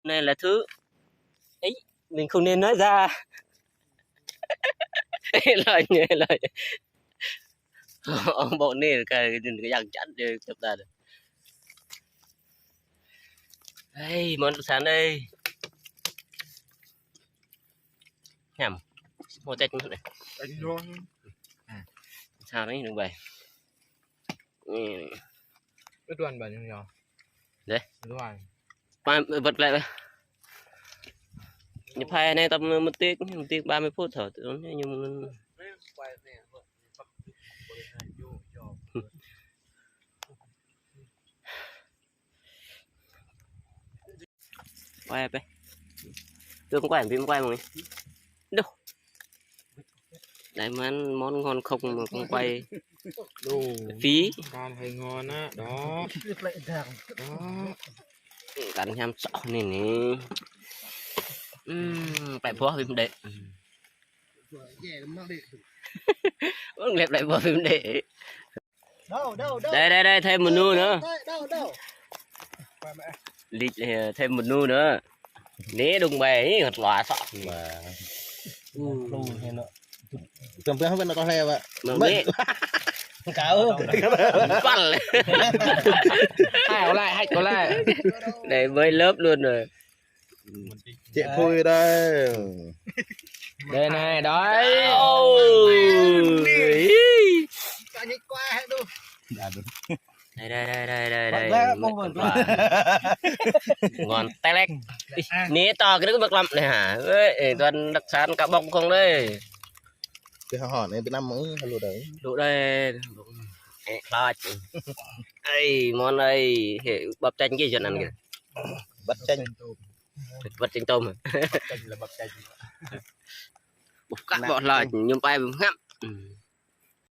Này là thứ ấy, mình không nên nói ra. Ê, lời nhé, lời. Ông bộ này là cái, cái dáng chắn để chụp ta được. Ê, món đặc sản đây. Nhầm. Mua tết này. Sao đấy, đừng vậy. Ê. Cái đoàn bản nhau. Đấy. Đoàn. Ba, bật lại. Nhập hai này tầm một tiếng, một tiếng ba mươi phút thôi, tụi nó như mình. ໄປ ໄປ ເດີ ມັນໄກວ ມັນໄກວ ມັນນີ້ ດູ ໄດ້ມັນ ມອນງອນຄົກ ມັນໄກວ ດູ ຟີ ການໃຫ້ງອນນະ ດອກ ດອກ ການຍາມເຊົ້ານີ້ນີ້ ອືມ ໄປພົວ ພິມເດະ ເບິ່ງເລັບໄດ້ບໍ່ ພິມເດະ. ໄດ້ ໄດ້ ໄດ້ ໄທໝູນູເດີ ລິກເອີ ໄທໝູນູເດີ ນີ້ ດົງໄບ ນີ້ ຫວັດຫຼວາຊະ ມາ ອືມ ເພື່ອນເຮົາເປັນນັກແລ້ວ ເບິ່ງນີ້ ເຂົາ ປັນເລີຍ ໃຫ້ເອົາຫຼາຍ ໃຫ້ເອົາຫຼາຍ ໄດ້ເບີຍເລີບລຸ້ນເດີ. ເຈະພຸຍໄດ້ ເດີນໃຫ້ໄດ້ ໂອ້ຍ ກະນິກວ່າໃຫ້ດູ ໄດ້ ໄດ້ ໄດ້ ໄດ້ ໄດ້ ງອນແຕກ ນີ້ຕໍ່ກັນກໍບັກລຳນີ້ຫາ ເອີຍ ຕອນດັກສານກະບອກຄົງເລີຍ ໄປຫາຫອນໄປນຳ ເອີ ຮູ້ໄດ້ ຮູ້ໄດ້ ເອະ ຄລາດ ເອີຍ ມອນເອີຍ ເຮັດບັບຈັນກີ້ຊັ້ນນັ້ນ ບັບຈັນ ວັດເຈັງຕົມ ວັດເຈັງລະບັບເຈັງ ກະບໍ່ລອດ ຍືມໄປງາມ ອືມ